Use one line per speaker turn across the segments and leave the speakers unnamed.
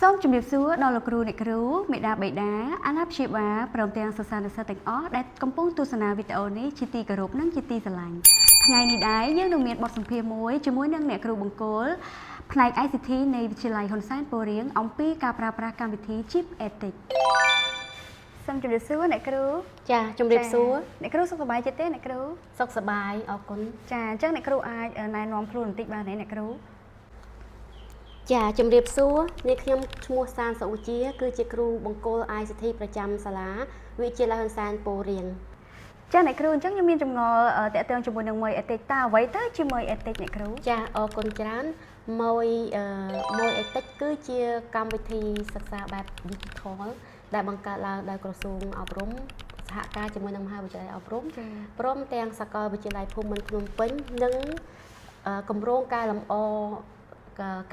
សូមជម្រាបសួរដល់លោកគ្រូអ្នកគ្រូមេដាបេដាអាណាព្យាបាលព្រមទាំងសិស្សានុសិស្សទាំងអស់ដែលកំពុងទស្សនាវីដេអូនេះជាទីគោរពនិងជាទីស្រឡាញ់ថ្ងៃនេះដែរយើងនឹងមានបទសម្ភាសន៍មួយជាមួយនឹងអ្នកគ្រូបង្គោលផ្នែក ICT នៃវិទ្យាល័យហ៊ុនសែនពោរៀងអំពីការប្រើប្រាស់កម្មវិធី Jeep EdTech សូមជម្រាបសួរអ្នកគ្រូ
ចាជំរាបសួរ
អ្នកគ្រូសុខសប្បាយចិត្តទេអ្នកគ្រូ
សុខសប្បាយអរគុណ
ចាអញ្ចឹងអ្នកគ្រូអាចណែនាំខ្លួនបន្តិចបានទេអ្នកគ្រូ
ចាជំរាបសួរនេះខ្ញុំឈ្មោះសានសុវិជា គឺជាគ្រូបង្គោល ICT ប្រចាំសាលាវិទ្យាល័យហ៊ុនសែនពោធិរៀង
ចាអ្នកគ្រូអញ្ចឹងខ្ញុំមានចម្ងល់តាក់ទងជាមួយនឹង Moy EdTech តើអ្វីទៅជា Moy EdTech អ្នកគ្រូ
ចាអរគុណច្រើនមួយ EdTech គឺជាកម្មវិធីសិក្សាបែប Digital ដែលបង្កើតឡើងដោយក្រសួងអប់រំសហការជាមួយនឹងមហាវិទ្យាល័យអប់រំ
ចា
ព្រមទាំងសាកលវិទ្យាល័យភូមិន្ទភ្នំពេញនិងគម្រោងកែលម្អ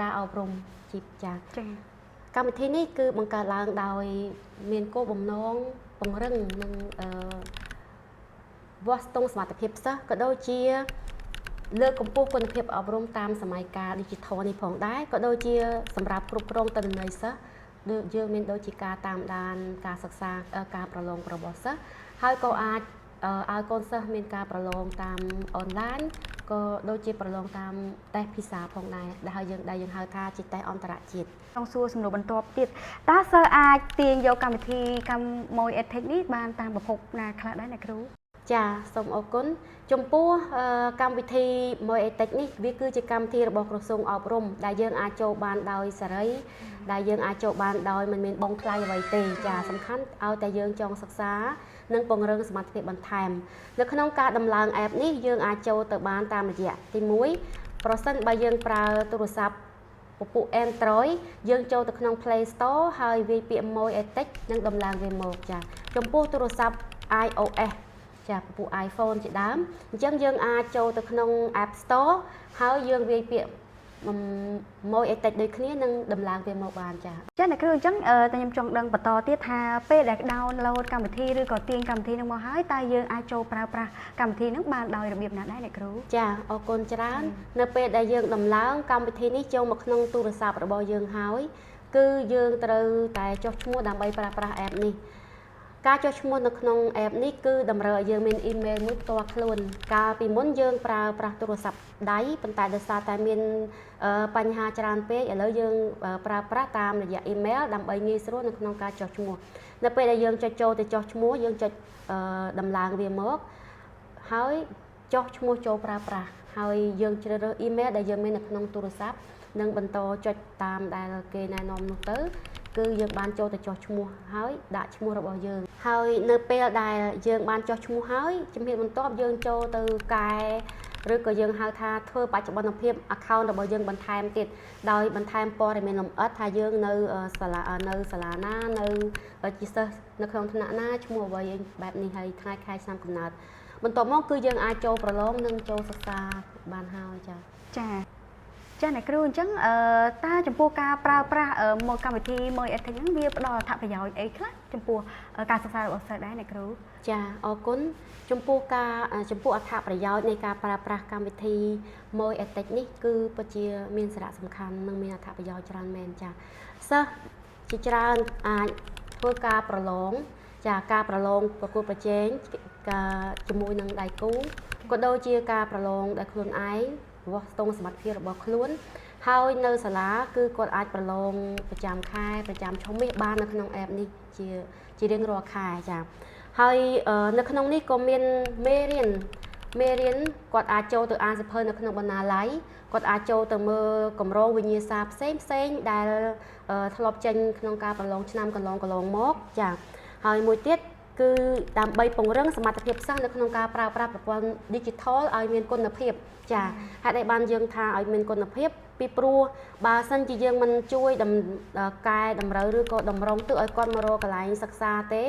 ការអប់រំជីបចា
ចា
កម្មវិធីនេះគឺបង្កើតឡើងដោយមានគោលបំណងពង្រឹងនិងវាស់ស្ទង់សមត្ថភាពសិស្សក៏ដូចជាលើកកម្ពស់គុណភាពអប់រំតាមសម័យកាល Digital នេះផងដែរក៏ដូចជាសម្រាប់គ្រប់គ្រងទិន្នន័យសិស្សដូចយើងមានដូចជាការតាមដានការសិក្សាការប្រឡងរបស់សិស្សហើយក៏អាចឲ្យកូនសិស្សមានការប្រឡងតាមអនឡាញក៏ដូចជាប្រឡងតាមតេស្តភាសាផងដែរដែលយើងហៅថាជាតេស្តអន្តរជាតិ
ចង់សួរសំណួរបន្ទាប់ទៀតតើសិស្សអាចទាញយកកម្មវិធីកម្ម Moy EdTech នេះបានតាមប្រភពណាខ្លះដែរអ្នកគ្រូ
ចាសូមអរគុណចំពោះកម្មវិធី Moy EdTech នេះវាគឺជាកម្មវិធីរបស់ក្រសួងអប់រំដែលយើងអាចចូលបានដោយសេរីដែលយើងអាចចូលបានដោយមិនមានបង់ថ្លៃអ្វីទេចាសំខាន់ឲ្យតែយើងចង់សិក្សានិងពង្រឹងសមត្ថភាពបន្ថែមនៅក្នុងការដំឡើង app នេះយើងអាចចូលទៅបានតាមរយៈទី1ប្រសិនបើយើងប្រើទូរស័ព្ទពពួក Android យើងចូលទៅក្នុង Play Store ហើយវាយពាក្យ Moy EdTech និងដំឡើងវាមកចាចំពោះទូរស័ព្ទ iOS ចាពពួក iPhone ជាដើមអញ្ចឹងយើងអាចចូលទៅក្នុង App Store ហើយយើងវាយពាក្យ Moy EdTech ដូចគ្នានឹងដំឡើងវាមកបានចា
ចាអ្នកគ្រូអញ្ចឹងតែខ្ញុំចង់ដឹងបន្តទៀតថាពេលដែល download កម្មវិធីឬក៏ទាញកម្មវិធីនឹងមកហើយតើយើងអាចចូលប្រើប្រាស់កម្មវិធីនឹងបានដោយរបៀបណាដែរអ្នកគ្រូ
ចាអរគុណច្រើននៅពេលដែលយើងដំឡើងកម្មវិធីនេះចូលមកក្នុងទូរស័ព្ទរបស់យើងហើយគឺយើងត្រូវតែចុះឈ្មោះដើម្បីប្រើប្រាស់ app នេះការចុះឈ្មោះនៅក្នុង app នេះគឺតម្រូវឲ្យយើងមានអ៊ីមែលមួយផ្ទាល់ខ្លួនកាលពីមុនយើងប្រើប្រាស់ទូរស័ព្ទដៃប៉ុន្តែដោយសារតែមានបញ្ហាច្រើនពេកឥឡូវយើងប្រើប្រាស់តាមរយៈអ៊ីមែលដើម្បីងាយស្រួលនៅក្នុងការចុះឈ្មោះនៅពេលដែលយើងចុចចូលទៅចុះឈ្មោះយើងចុចដំឡើងវាមកហើយចុះឈ្មោះចូលប្រើប្រាស់ហើយយើងជ្រើសរើសអ៊ីមែលដែលយើងមាននៅក្នុងទូរស័ព្ទនិងបន្តចុចតាមដែលគេណែនាំនោះទៅគឺយើងបានចូលទៅចុះឈ្មោះហើយដាក់ឈ្មោះរបស់យើងហើយនៅពេលដែលយើងបានចុះឈ្មោះហើយជំហានបន្ទាប់យើងចូលទៅកែឬក៏យើងហៅថាធ្វើបច្ចុប្បន្នភាព account របស់យើងបន្ថែមទៀតដោយបន្ថែមព័ត៌មានលម្អិតថាយើងនៅសាលានៅសាលាណានៅជាសិស្សនៅក្នុងថ្នាក់ណាឈ្មោះអ្វីបែបនេះហើយថ្ងៃខែឆ្នាំកំណើតបន្ទាប់មកគឺយើងអាចចូលប្រឡងនិងចូលសិក្សាបានហើយចា៎
ចាចាអ្នកគ្រូអញ្ចឹងតើចំពោះការប្រើប្រាស់មកកម្មវិធី Moy EdTech ហ្នឹងវាផ្ដល់អត្ថប្រយោជន៍អីខ្លះចំពោះការសិក្សារបស់សិស្សដែរអ្នកគ្រូ
ចាអរគុណចំពោះការចំពោះអត្ថប្រយោជន៍នៃការប្រើប្រាស់កម្មវិធី Moy EdTech នេះគឺពិតជាមានសារៈសំខាន់និងមានអត្ថប្រយោជន៍ច្រើនមែនចាសិស្សជាច្រើនអាចធ្វើការប្រឡងចាការប្រឡងប្រកួតប្រជែងការជាមួយនឹងដៃគូក៏ដូចជាការប្រឡងដោយខ្លួនឯងវាស់ស្ទង់សមត្ថភាពរបស់ខ្លួនហើយនៅសាលាគឺគាត់អាចប្រឡងប្រចាំខែប្រចាំឆមាសបាននៅក្នុង app នេះជារៀងរាល់ខែចាហើយនៅក្នុងនេះក៏មានមេរៀនមេរៀនគាត់អាចចូលទៅអានសៀវភៅនៅក្នុងបណ្ណាល័យគាត់អាចចូលទៅមើលកម្រងវិញ្ញាសាផ្សេងផ្សេងដែលធ្លាប់ចេញក្នុងការប្រឡងឆ្នាំកន្លងកន្លងមកចាហើយមួយទៀតគឺដើម្បីពង្រឹងសមត្ថភាពសិស្សនៅក្នុងការប្រើប្រាស់ប្រព័ន្ធ Digital ឲ្យមានគុណភាពចាហេតុអីបានយើងថាឲ្យមានគុណភាពពីព្រោះបើសិនជាយើងមិនជួយកែតម្រូវឬក៏តម្រង់ទិសឲ្យគាត់មករកកន្លែងសិក្សាទេ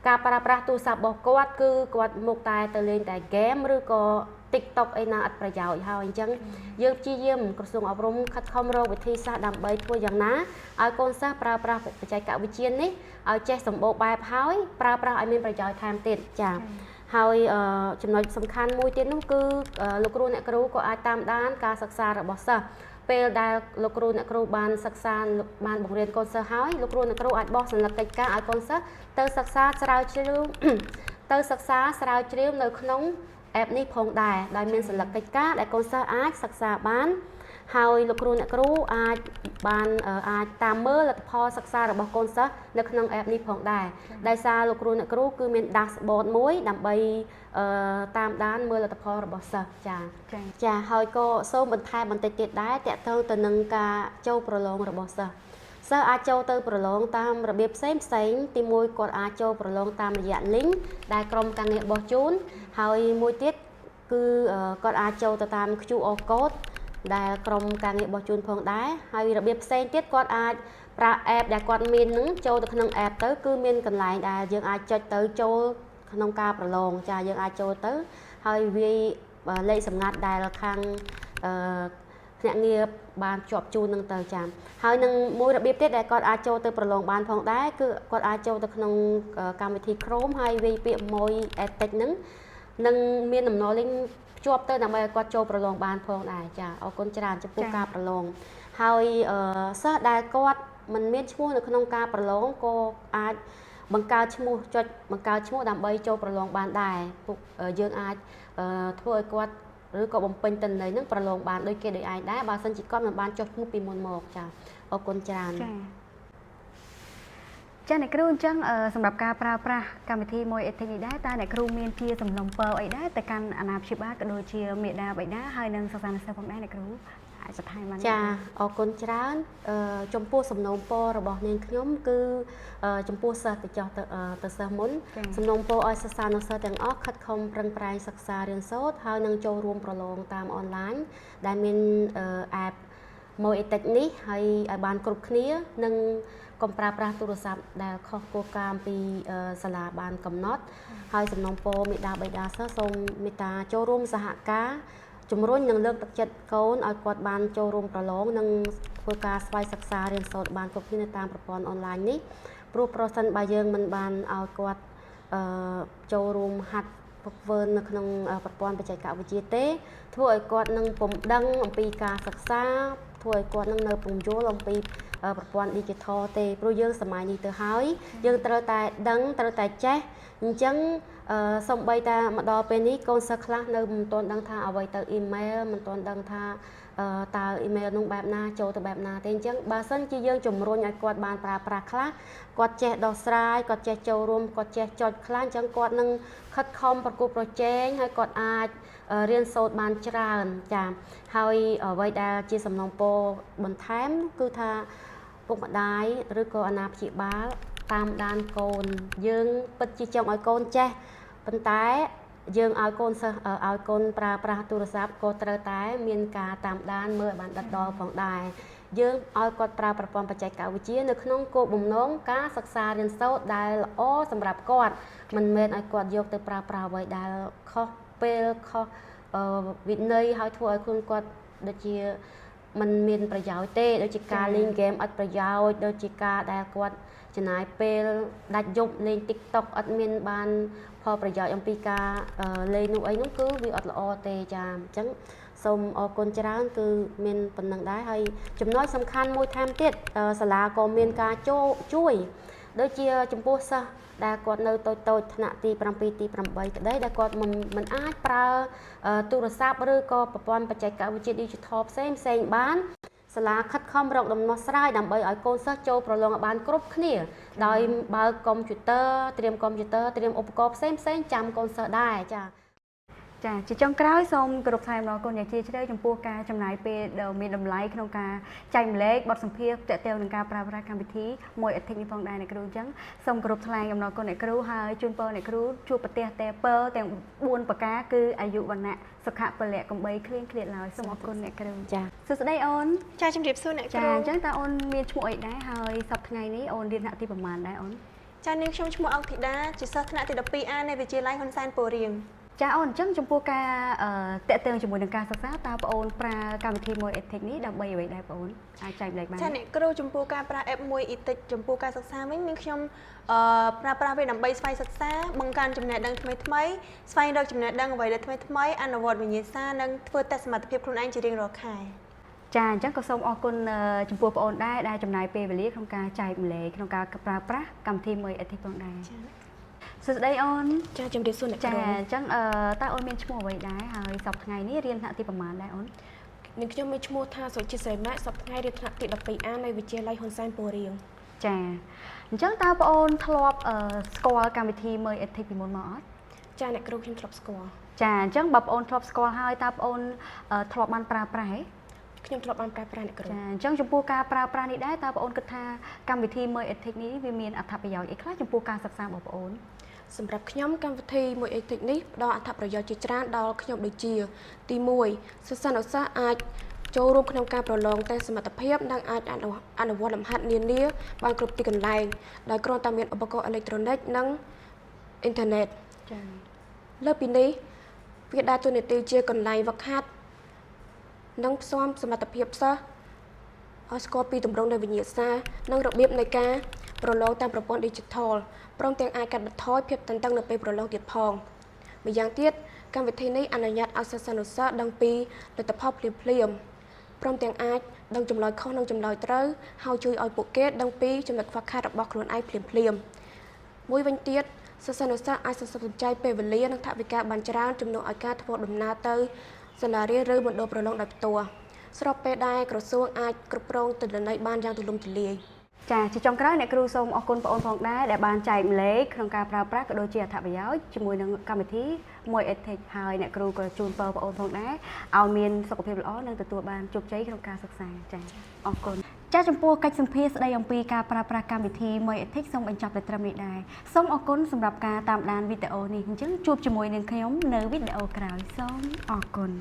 ការប្រើប្រាស់ទូរស័ព្ទរបស់គាត់គឺគាត់មកតែទៅលេងតែហ្គេមឬក៏ TikTok អីណាអត់ប្រយោជន៍ហើយអញ្ចឹងយើងព្យាយាមក្រសួងអប់រំខិតខំរកវិធីសាស្ត្រដើម្បីធ្វើយ៉ាងណាឲ្យកូនសិស្សប្រើប្រាស់បច្ចេកវិទ្យានេះឲ្យចេះសម្បូរបែបហើយប្រើប្រាស់ឲ្យមានប្រយោជន៍ថែមទៀតចា៎ហើយចំណុចសំខាន់មួយទៀតនោះគឺលោកគ្រូអ្នកគ្រូក៏អាចតាមដានការសិក្សារបស់សិស្ស ពេលដែលលោកគ្រូអ្នកគ្រូបានសិក្សាបានបង្រៀនកូនសិស្សហើយលោកគ្រូអ្នកគ្រូអាចបោះសន្លឹកកិច្ចការឲ្យកូនសិស្សទៅសិក្សាស្រាវជ្រាវទៅសិក្សាស្រាវជ្រាវនៅក្នុង app នេះផងដែរដោយមានសន្លឹកកិច្ចការដែលកូនសិស្សអាចសិក្សាបានហើយលោកគ្រូអ្នកគ្រូអាចបានអាចតាមមើលលទ្ធផលសិក្សារបស់កូនសិស្សនៅក្នុង app នេះផងដែរដោយសារលោកគ្រូអ្នកគ្រូគឺមាន dashboard មួយដើម្បីតាមដានមើលលទ្ធផលរបស់សិស្សចាចាហើយក៏សូមបន្ថែមបន្តិចទៀតដែរតកតងទៅនឹងការចូលប្រឡងរបស់សិស្សសិស្សអាចចូលទៅប្រឡងតាមរបៀបផ្សេងផ្សេងទីមួយគាត់អាចចូលប្រឡងតាមរយៈ link ដែលក្រុមការងារបោះជូនហើយមួយទៀតគឺគាត់អាចចូលទៅតាម QR code ដែលក្រុមការងារបោះជូនផងដែរហើយរបៀបផ្សេងទៀតគាត់អាចប្រើ app ដែលគាត់មាននឹងចូលទៅក្នុង app ទៅគឺមានកន្លែងដែលយើងអាចចុចទៅចូលក្នុងការប្រឡងចាយើងអាចចូលទៅហើយវាយលេខសម្ងាត់ដែលខាងភ្នាក់ងារបានជាប់ជូននឹងទៅចាហើយនឹងមួយរបៀបទៀតដែលគាត់អាចចូលទៅប្រឡងបានផងដែរគឺគាត់អាចចូលទៅក្នុងកម្មវិធី Chrome ហើយវាយពាក្យ Moy Edtech ហ្នឹងនឹងមានដំណ link ភ្ជាប់ទៅដើម្បីឲ្យគាត់ចូលប្រឡងបានផងដែរចាអរគុណច្រើនចំពោះការប្រឡងហើយសិស្សដែលគាត់មិនមានឈ្មោះនៅក្នុងការប្រឡងក៏អាចបង្កើតឈ្មោះចុចបង្កើតឈ្មោះដើម្បីចូលប្រឡងបានដែរពួកយើងអាចធ្វើឲ្យគាត់ឬក៏បំពេញទិន្នន័យហ្នឹងប្រឡងបានដូចគេដូចឯងដែរបើសិនជាគាត់មិនបានចុះឈ្មោះពីមុនមកចាអរគុណច្រើន
ចាចាអ្នកគ្រូអញ្ចឹងសម្រាប់ការប្រើប្រាស់កម្មវិធី Moy Edtech នេះដែរតើអ្នកគ្រូមានជាសំណូមពរអីដែរទៅកាន់អាណាព្យាបាលក៏ដូចជាមេដាបិតាហើយនិងសិស្សានុសិស្សផងដែរអ្នកគ្រូអាចបន្ថែមបាន
ចាអរគុណច្រើនចំពោះសំណូមពររបស់នាងខ្ញុំគឺចំពោះសិស្សទៅចោះទៅសិស្សមុនសំណូមពរឲ្យសិស្សានុសិស្សទាំងអស់ខិតខំប្រឹងប្រែងសិក្សារៀនសូត្រហើយនឹងចូលរួមប្រឡងតាមអនឡាញដែលមាន app Moy Edtech នេះហើយឲ្យបានគ្រប់គ្នានិងកុំប្រើប្រាស់ទូរស័ព្ទដែលខុសគោលការណ៍ពីសាលាបានកំណត់ហើយសំណូមពរមេដាបិតាសិស្សសូមមេត្តាចូលរួមសហការជំរុញនិងលើកទឹកចិត្តកូនឲ្យគាត់បានចូលរួមប្រឡងនិងធ្វើការស្វ័យសិក្សារៀនសូត្របានគ្រប់គ្នានៅតាមប្រព័ន្ធអនឡាញនេះព្រោះប្រសិនបើយើងមិនបានឲ្យគាត់ចូលរួមហាត់ហ្វឹកហ្វឺននៅក្នុងប្រព័ន្ធបច្ចេកវិទ្យាទេធ្វើឲ្យគាត់នឹងពុំដឹងអំពីការសិក្សាធ្វើឲ្យគាត់នឹងនៅពុំយល់អំពីប្រព័ន្ធ Digital ទេព្រោះយើងសម័យនេះទៅហើយយើងត្រូវតែដឹងត្រូវតែចេះអញ្ចឹងសូម្បីតែមកដល់ពេលនេះកូនសិស្សខ្លះនៅមិនទាន់ដឹងថាអ្វីទៅអ៊ីមែលមិនទាន់ដឹងថាតើអ៊ីមែលនោះបែបណាចូលទៅបែបណាទេអញ្ចឹងបើសិនជាយើងជំរុញឲ្យគាត់បានប្រើប្រាស់ខ្លះគាត់ចេះដោះស្រាយគាត់ចេះចូលរួមគាត់ចេះចុចខ្លះអញ្ចឹងគាត់នឹងខិតខំប្រកួតប្រជែងហើយគាត់អាចរៀនសូត្របានច្រើនចាហើយអ្វីដែលជាសំណូមពរបន្ថែមគឺថាពុកម្ដាយឬក៏អាណាព្យាបាលតាមដានកូនយើងពិតជាចង់ឲ្យកូនចេះប៉ុន្តែយើងឲ្យកូនសិស្សឲ្យកូនប្រើប្រាស់ទូរស័ព្ទក៏ត្រូវតែមានការតាមដានមើលឲ្យបានដិតដល់ផងដែរយើងឲ្យគាត់ប្រើប្រព័ន្ធបច្ចេកវិទ្យានៅក្នុងគោលបំណងការសិក្សារៀនសូត្រដែលល្អសម្រាប់គាត់មិនមែនឲ្យគាត់យកទៅប្រើប្រាស់អ្វីដែលខុសពេលខុសវិន័យហើយធ្វើឲ្យខ្លួនគាត់ដូចជាมันមានប្រយោជន៍ទេដូចជាការលេងហ្គេមអត់ប្រយោជន៍ដូចជាការដែលគាត់ចំណាយពេលដាច់យប់លេង TikTok អត់មានបានផលប្រយោជន៍អំពីការលេងនោះអីនោះគឺវាអត់ល្អទេចាអញ្ចឹងសូមអរគុណច្រើនគឺមានប៉ុណ្្នឹងដែរហើយចំណុចសំខាន់មួយថែមទៀតសាលាក៏មានការចូលជួយដូចជាចំពោះសិស្សដែលគាត់នៅតូចៗថ្នាក់ទី7ទី8ក្តីដែលគាត់មិនអាចប្រើទូរស័ព្ទឬក៏ប្រព័ន្ធបច្ចេកវិទ្យា Digital ផ្សេងផ្សេងបានសាលាខិតខំរកដំណោះស្រាយដើម្បីឲ្យកូនសិស្សចូលប្រឡងឲ្យបានគ្រប់គ្នាដោយបើកកុំព្យូទ័រត្រៀមកុំព្យូទ័រត្រៀមឧបករណ៍ផ្សេងផ្សេងចាំកូនសិស្សដែរចា
ចាជាចុងក្រោយសូមគោរពថ្លែងអំណរគុណយ៉ាងជ្រាលជ្រៅចំពោះការចំណាយពេលដ៏មានតម្លៃក្នុងការចែកម្លែកបទសម្ភាសន៍ទាក់ទងនឹងការប្រើប្រាស់កម្មវិធី Moy Edtech នេះផងដែរអ្នកគ្រូអញ្ចឹងសូមគោរពថ្លែងអំណរគុណអ្នកគ្រូហើយជូនពរអ្នកគ្រូជួបប្រទះតែពរទាំង4ប្រការគឺអាយុវណ្ណៈសុខៈពលៈកំបីគ្លៀងគ្លាតឡើយសូមអរគុណអ្នកគ្រូចាសួស្តីអូន
ចាជំរាបសួរអ្នកគ្រូ
ចាអញ្ចឹងតើអូនមានឈ្មោះអីដែរហើយសប្តាហ៍ថ្ងៃនេះអូនរៀនថ្នាក់ទីប្រមាណដែរអូន
ចានាងខ្ញុំឈ្មោះអុកធីតាជាសិស្សថ្នាក់ទី 12A នៃវិទ្យាល័យហ៊ុនសែនពោរៀង
ចាអូនអញ្ចឹងចំពោះការតាក់ទងជាមួយនឹងការសិក្សាតើបងអូនប្រើកម្មវិធី Moy Edtech នេះដើម្បីអ្វីដែរបងអូនអាចចែកម្លែកបាន
ចាអ្នកគ្រូចំពោះការប្រើ app Moy Edtech ចំពោះការសិក្សាវិញនាងខ្ញុំប្រើប្រាស់វាដើម្បីស្វែងសិក្សាបង្កើនចំណេះដឹងថ្មីថ្មីស្វែងរកចំណេះដឹងអ្វីដែលថ្មីថ្មីអនុវត្តវិញ្ញាសានិងធ្វើតេស្តសមត្ថភាពខ្លួនឯងជារៀងរាល់ខែ
ចាអញ្ចឹងក៏សូមអរគុណចំពោះបងអូនដែរដែលចំណាយពេលវេលាក្នុងការចែករំលែកក្នុងការប្រើប្រាស់កម្មវិធីមួយ EdTech ផងដែរចាសួស្តីអូន
ចាជំរាបសួរអ្នក
គ្រូចាអញ្ចឹងតើអូនមានឈ្មោះអ្វីដែរហើយសប្តាហ៍ថ្ងៃនេះរៀនថ្នាក់ទីប៉ុន្មានដែរអូន
នាងខ្ញុំមានឈ្មោះថាសុជាស្រីម៉ាក់សប្តាហ៍ថ្ងៃរៀនថ្នាក់ទី 12A នៃវិទ្យាល័យហ៊ុនសែនពោរៀង
ចាអញ្ចឹងតើបងអូនធ្លាប់ស្គាល់កម្មវិធីមើល EdTech ពីមុនមកអត់
ចាអ្នកគ្រូខ្ញុំធ្លាប់ស្គាល់
ចាអញ្ចឹងបើបងអូនធ្លាប់ស្គាល់ហើយតើបងអូនធ្លាប់បានប្រើប្រាស់ទេ
ខ្ញុំធ្លាប់បានប្រើប្រាស់អ្នកគ្រូ
ចាអញ្ចឹងចំពោះការប្រើប្រាស់នេះដែរតើបងអូនគិតថាកម្មវិធីមើល EdTech នេះវាមានអត្ថប្រយោជន៍អីខ្លះចំពោះការសិក្សារបស់បងអូន
សម្រាប់ខ្ញុំកម្មវិធីមួយ EdTech នេះផ្ដល់អត្ថប្រយោជន៍ជាច្រើនដល់ខ្ញុំដូចជាទី1សិស្សានុសិស្សអាចចូលរួមក្នុងការប្រឡងតេស្តសមត្ថភាពនិងអាចអនុវត្តលំហាត់នានាបានគ្រប់ទីកន្លែងដោយគ្រាន់តែមានឧបករណ៍អេឡិចត្រូនិកនិងអ៊ីនធឺណិត
ចា៎
លើពីនេះវាដើរតួនាទីជាកន្លែងវឹកហាត់និងផ្សំសមត្ថភាពសិស្សឲ្យស្គាល់ពីទម្រង់នៃវិញ្ញាសានិងរបៀបនៃការប្រឡងតាមប្រព័ន្ធ Digital ព្រមទាំងអាចកាត់បន្ថយភាពតានតឹងនៅពេលប្រឡងទៀតផងម្យ៉ាងទៀតកម្មវិធីនេះអនុញ្ញាតឲ្យសិស្សានុសិស្សដឹងពីលទ្ធផលភ្លាមៗព្រមទាំងអាចដឹងចម្លើយខុសនិងចម្លើយត្រូវហើយជួយឲ្យពួកគេដឹងពីចំណុចខ្វះខាតរបស់ខ្លួនឯងភ្លាមៗមួយវិញទៀតសិស្សានុសិស្សអាចសន្សំសំចៃពេលវេលានិងថវិកាបានច្រើនជំនួសឲ្យការធ្វើដំណើរទៅសាលារៀនឬមណ្ឌលប្រឡងដោយផ្ទាល់ស្របពេលដែលក្រសួងអាចគ្រប់គ្រងទិន្នន័យបានយ៉ាងទូលំទូលាយ
ចាជាចុងក្រោយអ្នកគ្រូសូមអរគុណបងអូនផងដែរដែលបានចែករំលែកក្នុងការប្រើប្រាស់ក៏ដូចជាអត្ថប្រយោជន៍ជាមួយនឹងកម្មវិធីមួយ EdTech ហើយអ្នកគ្រូក៏ជូនពរបងអូនផងដែរឲ្យមានសុខភាពល្អនិងទទួលបានជោគជ័យក្នុងការសិក្សាចាអរគុណចាចំពោះកិច្ចសម្ភាសស្ដីអំពីការប្រើប្រាស់កម្មវិធីមួយ EdTech សូមបញ្ចប់តែត្រឹមនេះដែរសូមអរគុណសម្រាប់ការតាមដានវីដេអូនេះអញ្ចឹងជួបជាមួយនឹងខ្ញុំនៅវីដេអូក្រោយសូមអរគុណ